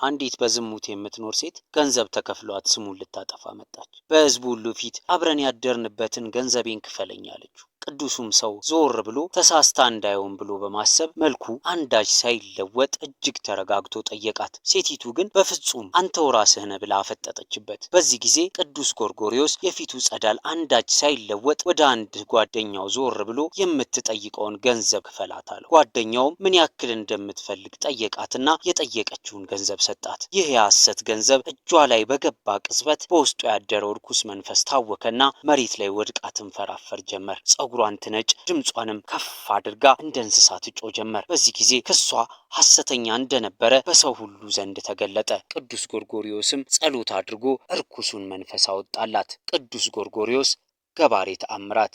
አንዲት በዝሙት የምትኖር ሴት ገንዘብ ተከፍሏት ስሙን ልታጠፋ መጣች። በሕዝቡ ሁሉ ፊት አብረን ያደርንበትን ገንዘቤን ክፈለኝ አለችው። ቅዱሱም ሰው ዞር ብሎ ተሳስታ እንዳይሆን ብሎ በማሰብ መልኩ አንዳች ሳይለወጥ እጅግ ተረጋግቶ ጠየቃት። ሴቲቱ ግን በፍጹም አንተው ራስህ ነህ ብላ አፈጠጠችበት። በዚህ ጊዜ ቅዱስ ጎርጎርዮስ የፊቱ ጸዳል አንዳች ሳይለወጥ ወደ አንድ ጓደኛው ዞር ብሎ የምትጠይቀውን ገንዘብ ክፈላት አለው። ጓደኛውም ምን ያክል እንደምትፈልግ ጠየቃትና የጠየቀችውን ገንዘብ ሰጣት። ይህ የሐሰት ገንዘብ እጇ ላይ በገባ ቅጽበት በውስጡ ያደረው ርኩስ መንፈስ ታወከና መሬት ላይ ወድቃ ትንፈራፈር ጀመር። ጸጉሯን ትነጭ፣ ድምጿንም ከፍ አድርጋ እንደ እንስሳ ትጮህ ጀመር። በዚህ ጊዜ ክሷ ሐሰተኛ እንደነበረ በሰው ሁሉ ዘንድ ተገለጠ። ቅዱስ ጎርጎርዮስም ጸሎት አድርጎ እርኩሱን መንፈስ አወጣላት። ቅዱስ ጎርጎርዮስ ገባሬ ተአምራት።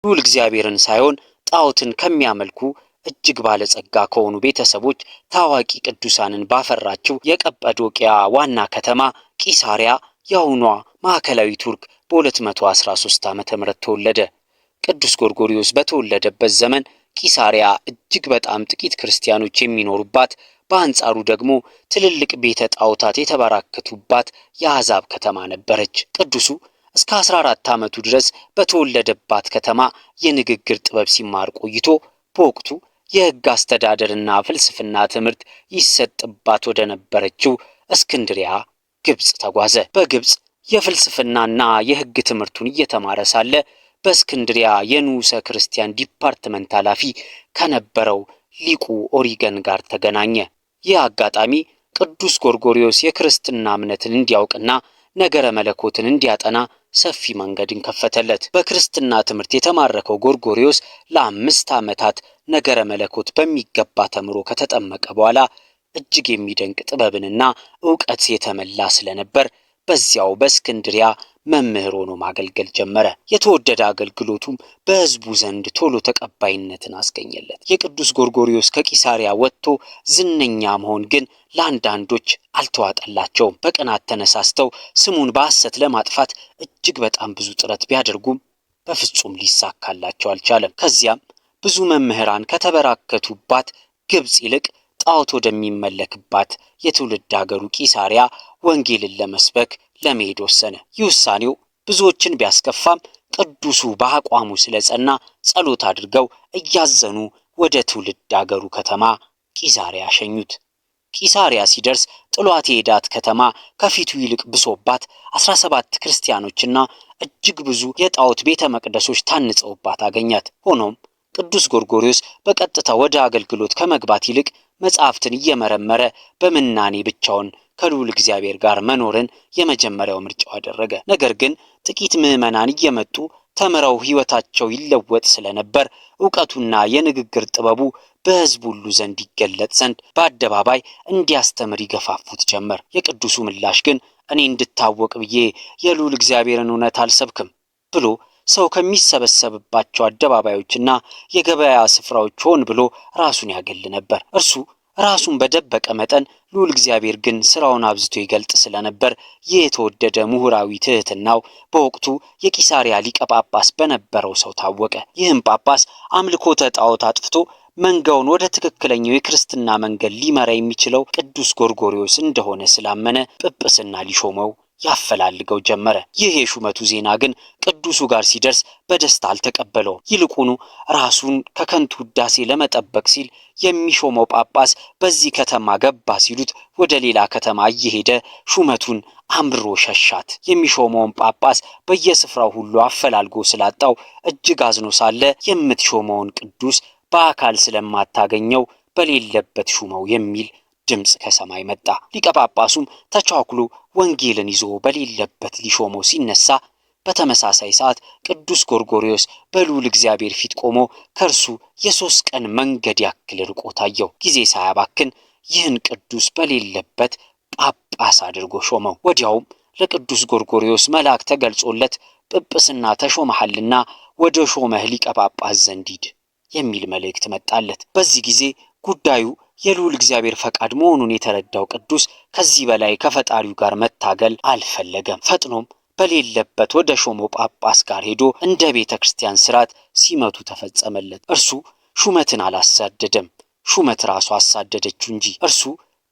ልዑል እግዚአብሔርን ሳይሆን ጣዖትን ከሚያመልኩ እጅግ ባለጸጋ ከሆኑ ቤተሰቦች ታዋቂ ቅዱሳንን ባፈራችው የቀጰዶቅያ ዋና ከተማ ቂሳሪያ፣ የአሁኗ ማዕከላዊ ቱርክ፣ በ213 ዓመተ ምህረት ተወለደ። ቅዱስ ጎርጎርዮስ በተወለደበት ዘመን ቂሳሪያ እጅግ በጣም ጥቂት ክርስቲያኖች የሚኖሩባት፣ በአንጻሩ ደግሞ ትልልቅ ቤተ ጣዖታት የተበራከቱባት የአሕዛብ ከተማ ነበረች። ቅዱሱ እስከ 14 ዓመቱ ድረስ በተወለደባት ከተማ የንግግር ጥበብ ሲማር ቆይቶ በወቅቱ የሕግ አስተዳደርና ፍልስፍና ትምህርት ይሰጥባት ወደ ነበረችው እስክንድሪያ ግብጽ ተጓዘ። በግብጽ የፍልስፍናና የሕግ ትምህርቱን እየተማረ ሳለ በእስክንድሪያ የንዑሰ ክርስቲያን ዲፓርትመንት ኃላፊ ከነበረው ሊቁ ኦሪገን ጋር ተገናኘ። ይህ አጋጣሚ ቅዱስ ጎርጎርዮስ የክርስትና እምነትን እንዲያውቅና ነገረ መለኮትን እንዲያጠና ሰፊ መንገድን ከፈተለት። በክርስትና ትምህርት የተማረከው ጎርጎርዮስ ለ5 ዓመታት ነገረ መለኮት በሚገባ ተምሮ ከተጠመቀ በኋላ እጅግ የሚደንቅ ጥበብንና እውቀት የተመላ ስለነበር በዚያው በእስክንድሪያ መምህር ሆኖ ማገልገል ጀመረ። የተወደደ አገልግሎቱም በሕዝቡ ዘንድ ቶሎ ተቀባይነትን አስገኘለት። የቅዱስ ጎርጎርዮስ ከቂሳሪያ ወጥቶ ዝነኛ መሆን ግን ለአንዳንዶች አልተዋጠላቸውም። በቅናት ተነሳስተው ስሙን በሐሰት ለማጥፋት እጅግ በጣም ብዙ ጥረት ቢያደርጉም በፍጹም ሊሳካላቸው አልቻለም። ከዚያም ብዙ መምህራን ከተበራከቱባት ግብጽ ይልቅ ጣዖት ወደሚመለክባት የትውልድ ሀገሩ ቂሳሪያ ወንጌልን ለመስበክ ለመሄድ ወሰነ። ይህ ውሳኔው ብዙዎችን ቢያስከፋም ቅዱሱ በአቋሙ ስለጸና ጸሎት አድርገው እያዘኑ ወደ ትውልድ አገሩ ከተማ ቂሳሪያ ሸኙት። ቂሳሪያ ሲደርስ ጥሏት የሄዳት ከተማ ከፊቱ ይልቅ ብሶባት 17 ክርስቲያኖችና እጅግ ብዙ የጣዖት ቤተ መቅደሶች ታንጸውባት አገኛት። ሆኖም ቅዱስ ጎርጎርዮስ በቀጥታ ወደ አገልግሎት ከመግባት ይልቅ መጽሐፍትን እየመረመረ በምናኔ ብቻውን ከልዑል እግዚአብሔር ጋር መኖርን የመጀመሪያው ምርጫው አደረገ። ነገር ግን ጥቂት ምዕመናን እየመጡ ተምረው ሕይወታቸው ይለወጥ ስለነበር እውቀቱና የንግግር ጥበቡ በሕዝብ ሁሉ ዘንድ ይገለጥ ዘንድ በአደባባይ እንዲያስተምር ይገፋፉት ጀመር። የቅዱሱ ምላሽ ግን እኔ እንድታወቅ ብዬ የልዑል እግዚአብሔርን እውነት አልሰብክም ብሎ ሰው ከሚሰበሰብባቸው አደባባዮችና የገበያ ስፍራዎች ሆን ብሎ ራሱን ያገል ነበር። እርሱ ራሱን በደበቀ መጠን ልዑል እግዚአብሔር ግን ስራውን አብዝቶ ይገልጥ ስለነበር ይህ የተወደደ ምሁራዊ ትህትናው በወቅቱ የቂሳሪያ ሊቀ ጳጳስ በነበረው ሰው ታወቀ። ይህም ጳጳስ አምልኮተ ጣዖት አጥፍቶ መንጋውን ወደ ትክክለኛው የክርስትና መንገድ ሊመራ የሚችለው ቅዱስ ጎርጎርዮስ እንደሆነ ስላመነ ጵጵስና ሊሾመው ያፈላልገው ጀመረ። ይህ የሹመቱ ዜና ግን ቅዱሱ ጋር ሲደርስ በደስታ አልተቀበለውም። ይልቁኑ ራሱን ከከንቱ ውዳሴ ለመጠበቅ ሲል የሚሾመው ጳጳስ በዚህ ከተማ ገባ ሲሉት ወደ ሌላ ከተማ እየሄደ ሹመቱን አምርሮ ሸሻት። የሚሾመውን ጳጳስ በየስፍራው ሁሉ አፈላልጎ ስላጣው እጅግ አዝኖ ሳለ የምትሾመውን ቅዱስ በአካል ስለማታገኘው በሌለበት ሹመው የሚል ድምፅ ከሰማይ መጣ። ሊቀ ጳጳሱም ተቻኩሎ ወንጌልን ይዞ በሌለበት ሊሾመው ሲነሳ በተመሳሳይ ሰዓት ቅዱስ ጎርጎርዮስ በልዑል እግዚአብሔር ፊት ቆሞ ከእርሱ የ3 ቀን መንገድ ያክል ርቆ ታየው። ጊዜ ሳያባክን ይህን ቅዱስ በሌለበት ጳጳስ አድርጎ ሾመው። ወዲያውም ለቅዱስ ጎርጎርዮስ መልአክ ተገልጾለት ጵጵስና ተሾመሃልና ወደ ሾመህ ሊቀ ጳጳስ ዘንድ ሂድ የሚል መልእክት መጣለት። በዚህ ጊዜ ጉዳዩ የልዑል እግዚአብሔር ፈቃድ መሆኑን የተረዳው ቅዱስ ከዚህ በላይ ከፈጣሪው ጋር መታገል አልፈለገም። ፈጥኖም በሌለበት ወደ ሾመው ጳጳስ ጋር ሄዶ እንደ ቤተ ክርስቲያን ስርዓት ሲመቱ ተፈጸመለት። እርሱ ሹመትን አላሳደደም፣ ሹመት ራሱ አሳደደችው እንጂ። እርሱ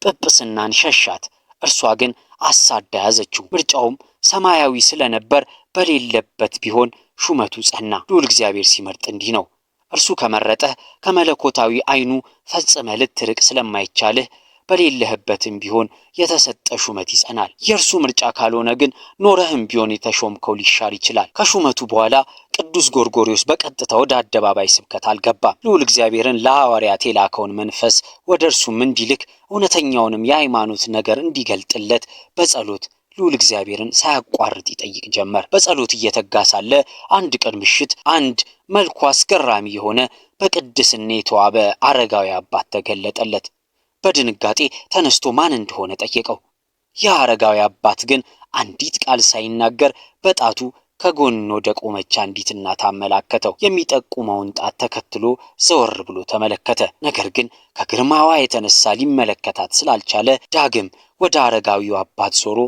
ጵጵስናን ሸሻት። እርሷ ግን አሳዳ ያዘችው። ምርጫውም ሰማያዊ ስለነበር በሌለበት ቢሆን ሹመቱ ጸና። ልዑል እግዚአብሔር ሲመርጥ እንዲህ ነው። እርሱ ከመረጠህ ከመለኮታዊ ዓይኑ ፈጽመ ልትርቅ ስለማይቻልህ በሌለህበትም ቢሆን የተሰጠ ሹመት ይጸናል። የእርሱ ምርጫ ካልሆነ ግን ኖረህም ቢሆን የተሾምከው ሊሻር ይችላል። ከሹመቱ በኋላ ቅዱስ ጎርጎርዮስ በቀጥታ ወደ አደባባይ ስብከት አልገባም። ልዑል እግዚአብሔርን ለሐዋርያት የላከውን መንፈስ ወደ እርሱም እንዲልክ እውነተኛውንም የሃይማኖት ነገር እንዲገልጥለት በጸሎት ልዑል እግዚአብሔርን ሳያቋርጥ ይጠይቅ ጀመር። በጸሎት እየተጋ ሳለ አንድ ቀን ምሽት አንድ መልኩ አስገራሚ የሆነ በቅድስና የተዋበ አረጋዊ አባት ተገለጠለት። በድንጋጤ ተነስቶ ማን እንደሆነ ጠየቀው። ያ አረጋዊ አባት ግን አንዲት ቃል ሳይናገር በጣቱ ከጎን ወደ ቆመች አንዲት እናት አመላከተው። የሚጠቁመውን ጣት ተከትሎ ዘወር ብሎ ተመለከተ። ነገር ግን ከግርማዋ የተነሳ ሊመለከታት ስላልቻለ ዳግም ወደ አረጋዊው አባት ዞሮ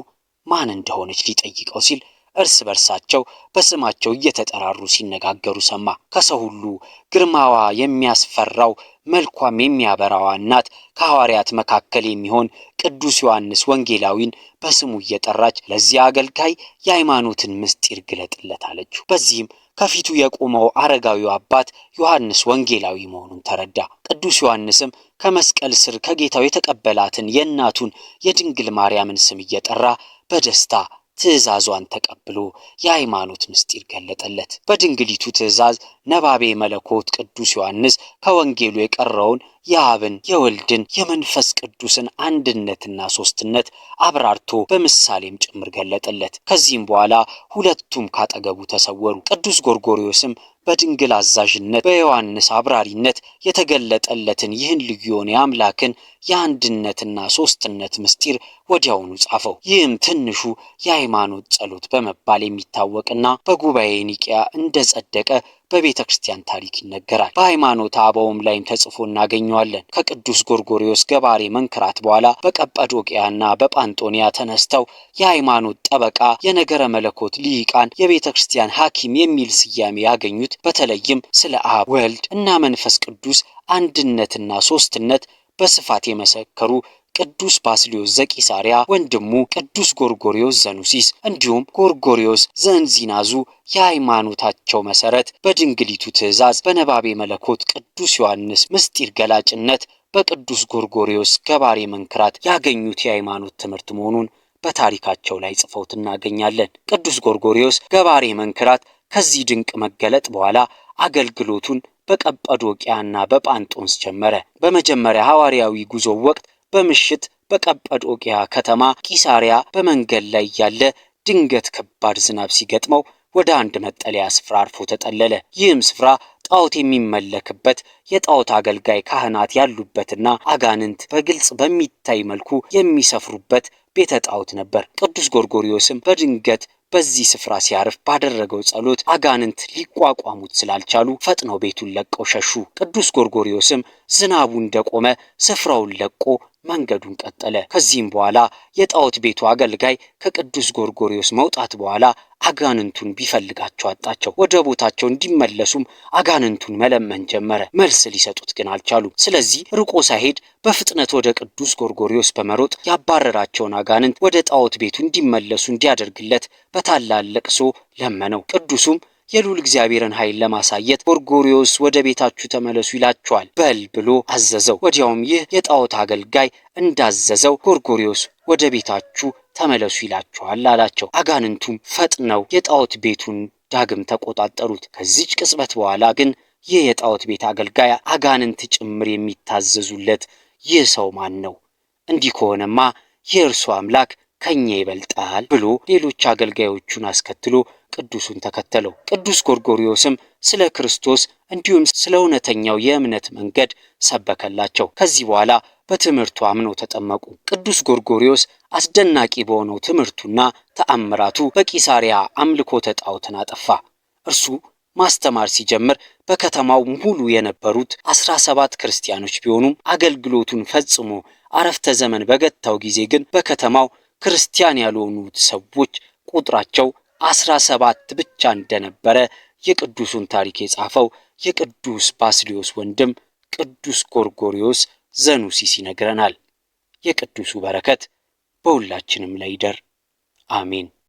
ማን እንደሆነች ሊጠይቀው ሲል እርስ በርሳቸው በስማቸው እየተጠራሩ ሲነጋገሩ ሰማ። ከሰው ሁሉ ግርማዋ የሚያስፈራው መልኳም የሚያበራዋ እናት ከሐዋርያት መካከል የሚሆን ቅዱስ ዮሐንስ ወንጌላዊን በስሙ እየጠራች ለዚያ አገልጋይ የሃይማኖትን ምስጢር ግለጥለት አለችው። በዚህም ከፊቱ የቆመው አረጋዊው አባት ዮሐንስ ወንጌላዊ መሆኑን ተረዳ። ቅዱስ ዮሐንስም ከመስቀል ስር ከጌታው የተቀበላትን የእናቱን የድንግል ማርያምን ስም እየጠራ በደስታ ትእዛዟን ተቀብሎ የሃይማኖት ምስጢር ገለጠለት። በድንግሊቱ ትእዛዝ ነባቤ መለኮት ቅዱስ ዮሐንስ ከወንጌሉ የቀረውን የአብን የወልድን የመንፈስ ቅዱስን አንድነትና ሶስትነት አብራርቶ በምሳሌም ጭምር ገለጠለት። ከዚህም በኋላ ሁለቱም ካጠገቡ ተሰወሩ። ቅዱስ ጎርጎርዮስም በድንግል አዛዥነት በዮሐንስ አብራሪነት የተገለጠለትን ይህን ልዩ የሆነ የአምላክን የአንድነትና ሶስትነት ምስጢር ወዲያውኑ ጻፈው። ይህም ትንሹ የሃይማኖት ጸሎት በመባል የሚታወቅና በጉባኤ ኒቂያ እንደጸደቀ በቤተ ክርስቲያን ታሪክ ይነገራል። በሃይማኖተ አበውም ላይም ተጽፎ እናገኘዋለን። ከቅዱስ ጎርጎርዮስ ገባሬ መንክራት በኋላ በቀጰዶቅያና በጳንጦንያ ተነስተው የሃይማኖት ጠበቃ፣ የነገረ መለኮት ልሂቃን፣ የቤተ ክርስቲያን ሐኪም የሚል ስያሜ ያገኙት በተለይም ስለ አብ ወልድ እና መንፈስ ቅዱስ አንድነትና ሶስትነት በስፋት የመሰከሩ ቅዱስ ባስልዮስ ዘቂሳርያ፣ ወንድሙ ቅዱስ ጎርጎርዮስ ዘኑሲስ እንዲሁም ጎርጎርዮስ ዘእንዚናዙ የሃይማኖታቸው መሰረት በድንግሊቱ ትእዛዝ በነባቤ መለኮት ቅዱስ ዮሐንስ ምስጢር ገላጭነት በቅዱስ ጎርጎርዮስ ገባሬ መንክራት ያገኙት የሃይማኖት ትምህርት መሆኑን በታሪካቸው ላይ ጽፈውት እናገኛለን። ቅዱስ ጎርጎርዮስ ገባሬ መንክራት ከዚህ ድንቅ መገለጥ በኋላ አገልግሎቱን በቀጰዶቅያና በጳንጦንስ ጀመረ። በመጀመሪያ ሐዋርያዊ ጉዞ ወቅት በምሽት በቀጰዶቅያ ከተማ ቂሳሪያ በመንገድ ላይ ያለ ድንገት ከባድ ዝናብ ሲገጥመው ወደ አንድ መጠለያ ስፍራ አርፎ ተጠለለ። ይህም ስፍራ ጣዖት የሚመለክበት የጣዖት አገልጋይ ካህናት ያሉበትና አጋንንት በግልጽ በሚታይ መልኩ የሚሰፍሩበት ቤተ ጣዖት ነበር። ቅዱስ ጎርጎርዮስም በድንገት በዚህ ስፍራ ሲያርፍ ባደረገው ጸሎት አጋንንት ሊቋቋሙት ስላልቻሉ ፈጥነው ቤቱን ለቀው ሸሹ። ቅዱስ ጎርጎርዮስም ዝናቡ እንደቆመ ስፍራውን ለቆ መንገዱን ቀጠለ። ከዚህም በኋላ የጣዖት ቤቱ አገልጋይ ከቅዱስ ጎርጎርዮስ መውጣት በኋላ አጋንንቱን ቢፈልጋቸው አጣቸው። ወደ ቦታቸው እንዲመለሱም አጋንንቱን መለመን ጀመረ። መልስ ሊሰጡት ግን አልቻሉም። ስለዚህ ርቆ ሳይሄድ በፍጥነት ወደ ቅዱስ ጎርጎርዮስ በመሮጥ ያባረራቸውን አጋንንት ወደ ጣዖት ቤቱ እንዲመለሱ እንዲያደርግለት በታላቅ ለቅሶ ለመነው። ቅዱሱም የልዑል እግዚአብሔርን ኃይል ለማሳየት ጎርጎርዮስ ወደ ቤታችሁ ተመለሱ ይላቸዋል በል ብሎ አዘዘው። ወዲያውም ይህ የጣዖት አገልጋይ እንዳዘዘው ጎርጎርዮስ ወደ ቤታችሁ ተመለሱ ይላቸዋል አላቸው። አጋንንቱም ፈጥነው የጣዖት ቤቱን ዳግም ተቆጣጠሩት። ከዚች ቅጽበት በኋላ ግን ይህ የጣዖት ቤት አገልጋይ አጋንንት ጭምር የሚታዘዙለት ይህ ሰው ማን ነው? እንዲህ ከሆነማ የእርሱ አምላክ ከኛ ይበልጣል ብሎ ሌሎች አገልጋዮቹን አስከትሎ ቅዱሱን ተከተለው። ቅዱስ ጎርጎርዮስም ስለ ክርስቶስ እንዲሁም ስለ እውነተኛው የእምነት መንገድ ሰበከላቸው። ከዚህ በኋላ በትምህርቱ አምነው ተጠመቁ። ቅዱስ ጎርጎርዮስ አስደናቂ በሆነው ትምህርቱና ተአምራቱ በቂሳሪያ አምልኮተ ጣዖትን አጠፋ። እርሱ ማስተማር ሲጀምር በከተማው ሙሉ የነበሩት 17 ክርስቲያኖች ቢሆኑም አገልግሎቱን ፈጽሞ አረፍተ ዘመን በገታው ጊዜ ግን በከተማው ክርስቲያን ያልሆኑት ሰዎች ቁጥራቸው 17 ብቻ እንደነበረ የቅዱሱን ታሪክ የጻፈው የቅዱስ ባስልዮስ ወንድም ቅዱስ ጎርጎርዮስ ዘኑሲስ ይነግረናል። የቅዱሱ በረከት በሁላችንም ላይ ይደር። አሜን።